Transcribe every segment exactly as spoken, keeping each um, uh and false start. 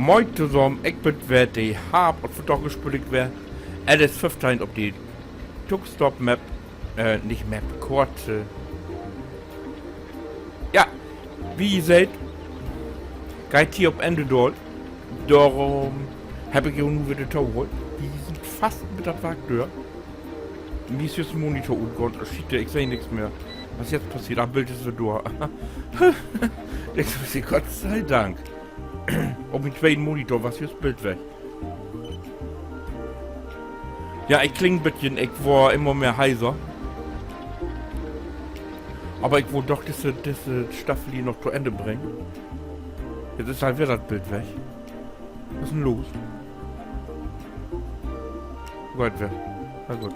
Moin tosamen, ik bün weer de Harp un vandaag speel ik weer L S föffteihn op de Tookstop Map, äh, nich Map, Koort. Ja, as ji seht, geiht hier op Enn daal. Dorüm heff ik jo nu weer toholt. Wi sünd fast mit dat Wark dör. Mi is jüst en Monitor utgahn. Schiet, ik seh nix mehr. Wat is nu passeert? Ah, Bild is weer dor. Ik seh, Gott sei Dank. Op mien tweeden Monitor was jüst Bild weg. Ja, ik kling en beten, ik warr immer mehr heiser. Aver ik wull doch disse, disse Staffel hier noch to Enn bringen. Nu is al weer dat Bild weg. Wat is denn los? Geiht weer. Na goot.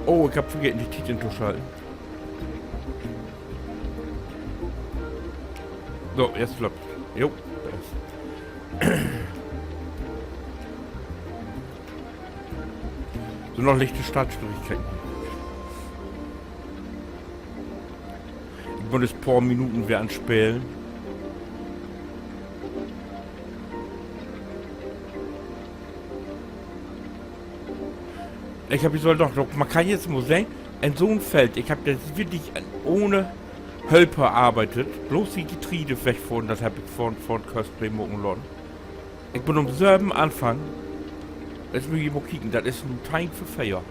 Oh, ik heff vergeten, de Tiet intoschalten. So, jetzt löppt. Jo, dor is. So, noch lichte Startschwierigkeiten. Ik bün nu en poor Minuten weer an't Spelen. Ik heff, ik sall doch, doch, man kann jetzt mal sehn, in so'n Feld, ik heff dor wirklich ohne Hölper arbeidt, blots de Getreide wegfohren, dat heff ik vun, vun Köstbee maken laten. Ik bün üm söven anfangen. Jetzt mutt ik mal kieken, dat is nu teihn vör veer.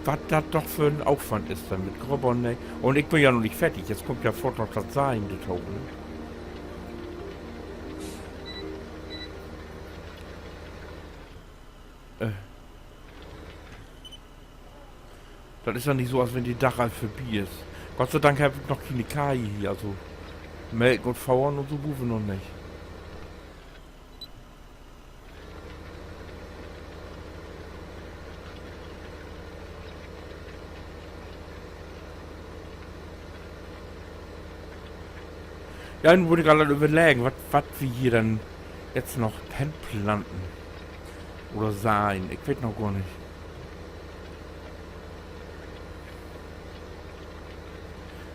Wat dat doch för en Aufwand is denn mit Grubber, ne? Un ik bün ja noch nich fertig, jetzt kummt ja foorts noch dat Seien dorto, ne? Äh. Dat is ja nich so, as wenn de Dag al vörbi is. Gott sei Dank heff ik noch kene Keih hier, also melken un foddern un so bruukt wi noch nich. Ja, nu mutt ik al överleggen, wat, wat wi hier denn jetzt noch henplanten oder seien. Ik weet noch gor nich.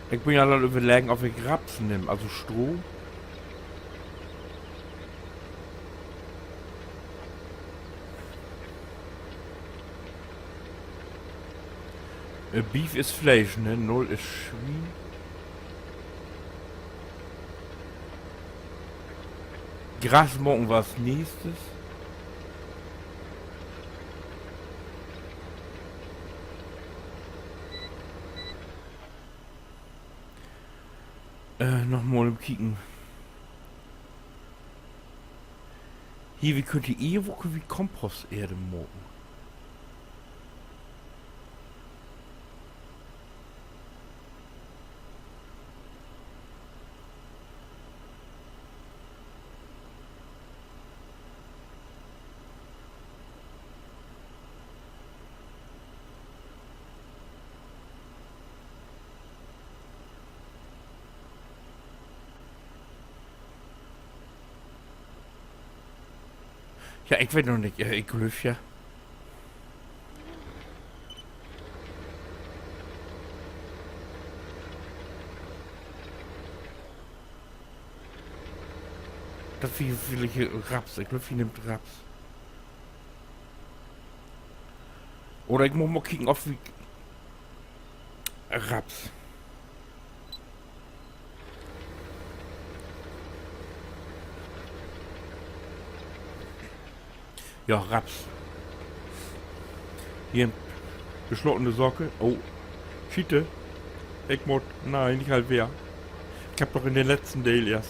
Ik bün ja al överleggen, of ik Raps nehm, also Stroh. Äh, Beef is Fleisch, ne? Null is Swien. Gras maken wi as nächstes. Äh, noch mal even kieken. Hier, wi köönt hier irgendwo, köönt wi Komposteer maken. Ja, ik weet noch nich. Äh, ik glööv ja, dat wi villicht Raps, ik glööv, wi nehmt Raps. Oder ik mutt mal kieken, of wi Raps. Ja, Raps. Hier, beslotene Saak. Oh, Schiet. Ik mutt, nee, nich al weer. Ik heff doch in den letzten Deel eerst.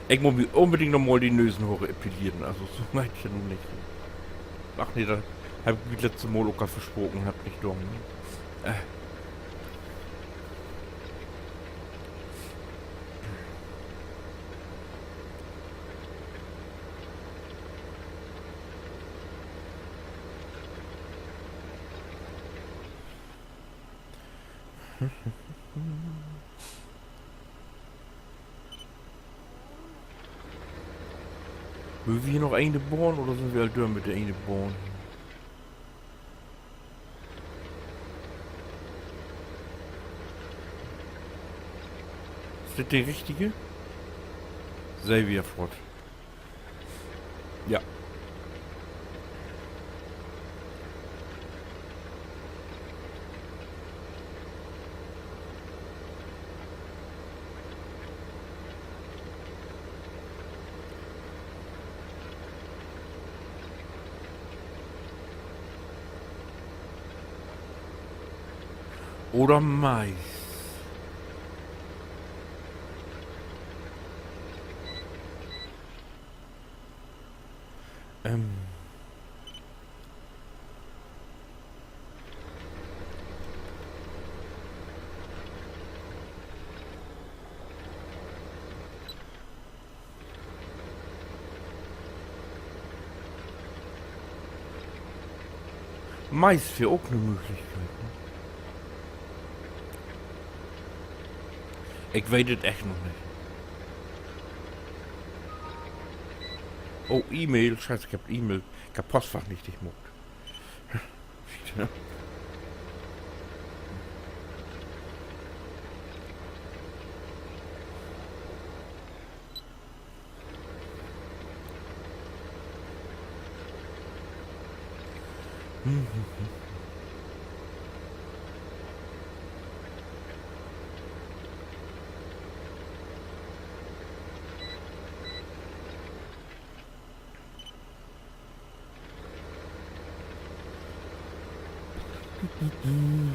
Ik mutt mi unbedingt noch mal de Nösenhoor epilieren, also so weit ja nu nich. Ach nee, dat heff ik mi letzte Mal ok al versproken, heff nich daan, ne? Äh. Wüllt wi hier noch ene Bahn oder sünd wi al dör mit de ene Bahn? Is dat de richtige? Seh wi foort. Ja. Oder Mais. Ähm. Mais weer ok 'ne Mööglichkeit, ne? Ik weet dat echt noch nich. Oh, E-Mail. Scheiße, ik heff E-Mail. Ik heff Postfach nich dicht maakt.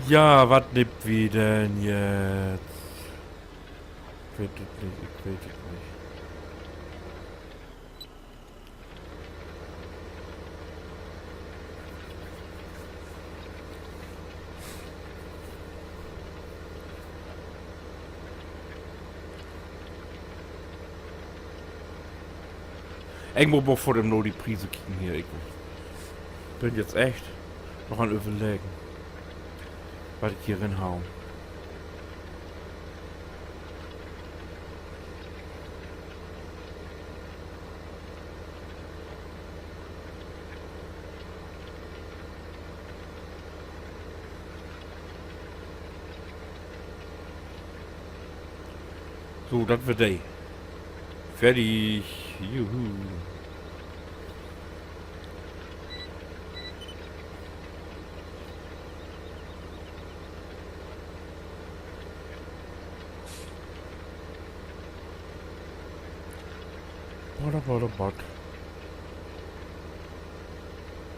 Ja, wat nehmt wi denn jetzt? Ik weet dat nich, ik weet dat nich. Ik mutt mal vör de, na de Priese kieken hier. Ik bün jetzt echt noch an överleggen, wat ik hier rinhau. So, dat weer de. Fertig. Juhu. Bada, bada, bad.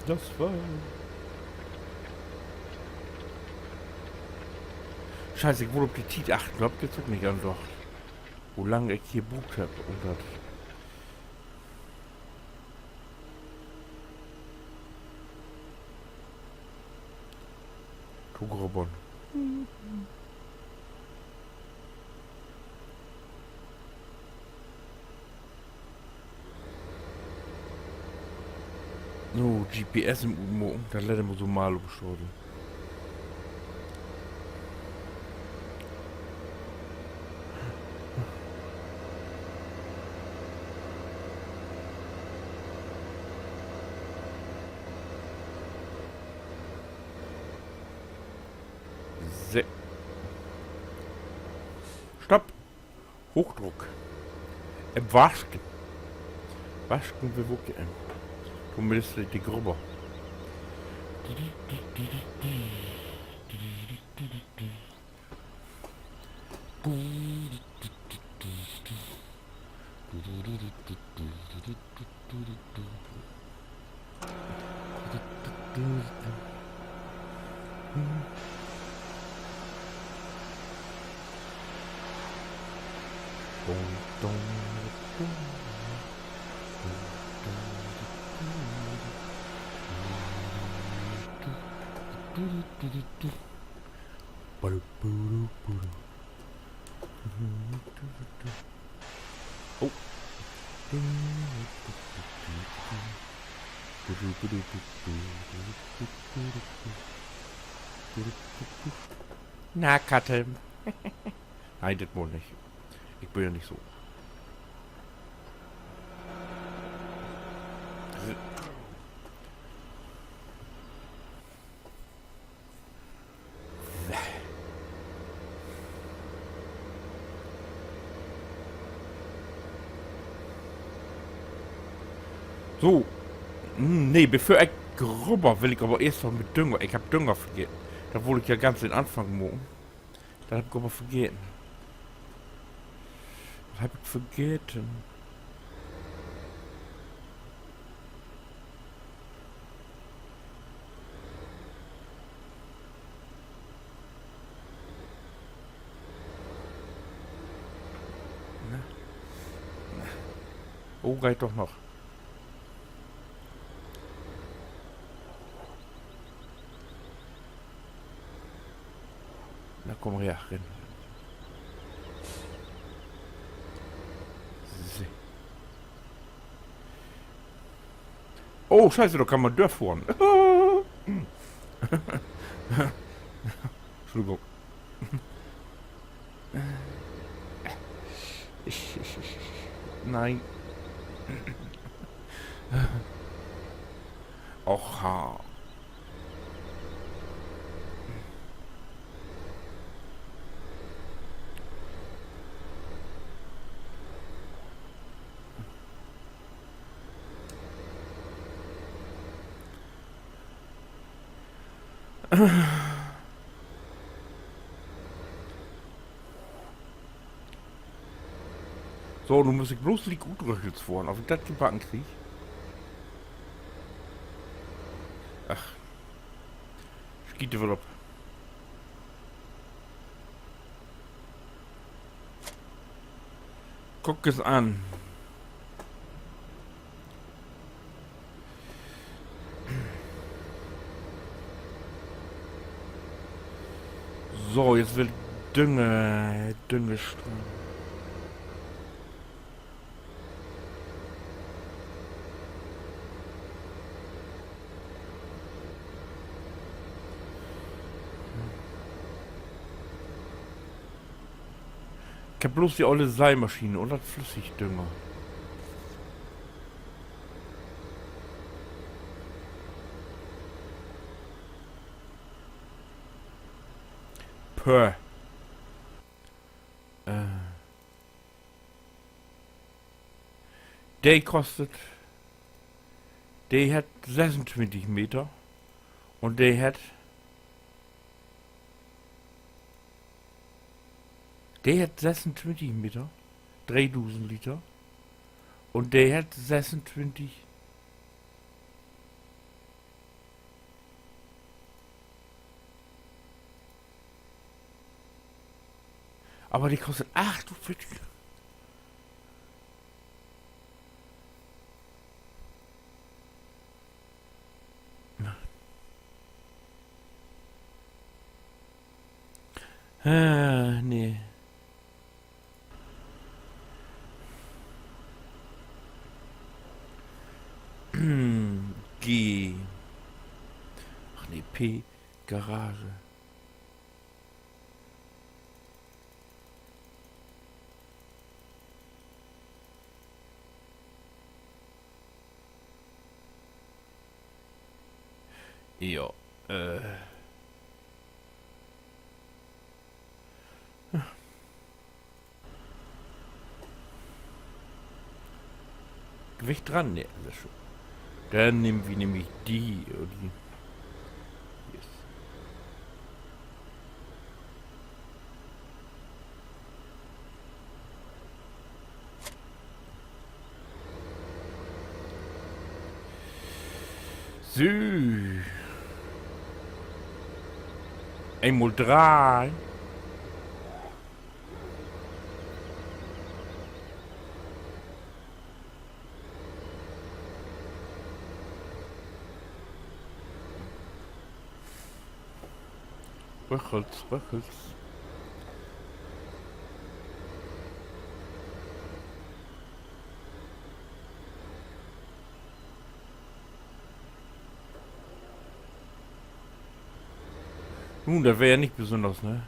Dat weer. Scheiße, ik wull op de Tiet achten, dor heff ik jetzt ok nich an dacht. Wo lang ik hier bruukt heff, üm dat to grubbern. So, G P S üm utmaken, dat lett immer so mal op Straat. So. Stopp. Hoochdruck. Im Wasken. Wasken will ok in. Tominnst de Grubber. Oh. Na, Katte. Nee, dit mal nich. Ik bün ja nich so. So. Hm, nee, bevör ik röver will ik aver eerst noch mit Dünger. Ik heff Dünger vergeten. Dat wull ik ja ganz an Anfang maken. Dat heff ik aver vergeten. Dat heff ik vergeten. Na. Na. Oh, geiht doch noch. Na, kumm her, rin. So. Oh, Scheiße, dor kann man dörfohren. Entschuldigung. Ich, ich, ich, ich. Nein. Och, ha. So, nu müss ik blots liek ut Röchels fohren, of ik dat gebacken krieg. Ach, schiet woll op. Kiek es an. So, jetzt will Dünger, Düngerstraat. Ik heff blots de olle Seimaschine un dat Flüssigdünger. Pö. Äh. De kostet, de hett sessuntwintig Meter un de hett, de hett sessuntwintig Meter, dreedusend Liter, un de hett sessuntwintig. Aver de kostet achtundviertig. Äh, nee. G. Ach nee, P. Garage. Jo, äh. Gewicht dran? Nee, sehr schön. Denn nehmt wi nämlich die, oder die. Yes. So. Eenmal drei. Röchels, Röchels. Nu, dat weer ja nich besünners, ne?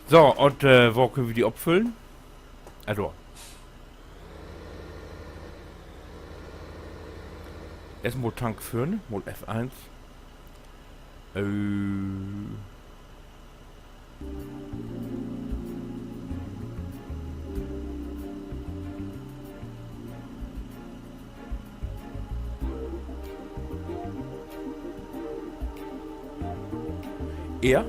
So, un, äh, wo köönt wi de opfüllen? Also. Eerstmal Tank füllen, mal F eins. Äh. Ehr?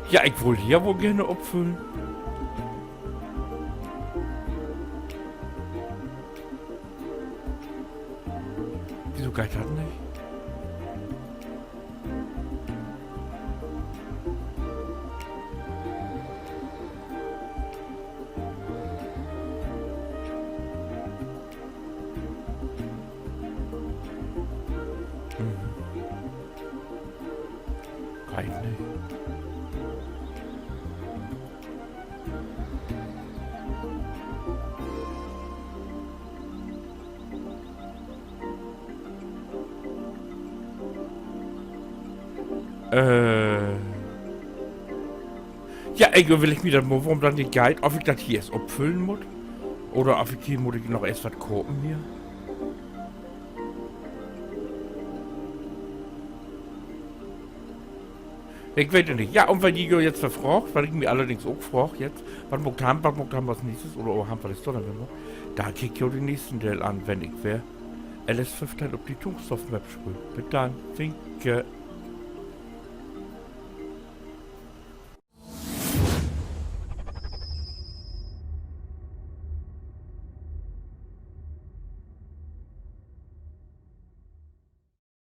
Ja, ik wull hier woll geern opfüllen. Wieso geiht dat nich? Mhm. Geiht nich. Äh. Ja, ik överlegg mi dat mal, worüm dat nich geiht, of ik dat hier eerst opfüllen mutt. Oder of ik hier, mutt ik noch eerst wat kopen hier? Ik weet dat nich. Ja, un wenn ji jo jetzt fraagt, wat ik mi allerdings ok fraag jetzt, wat maakt wi, wat maakt wi as nächstes, oder, oh, hebbt wi dat denn, wenn wi, dor kiekt jo den nächsten Deel an, wenn ik weer L S föffteihn op de Tungstorf Map speel. Bit dann, winke.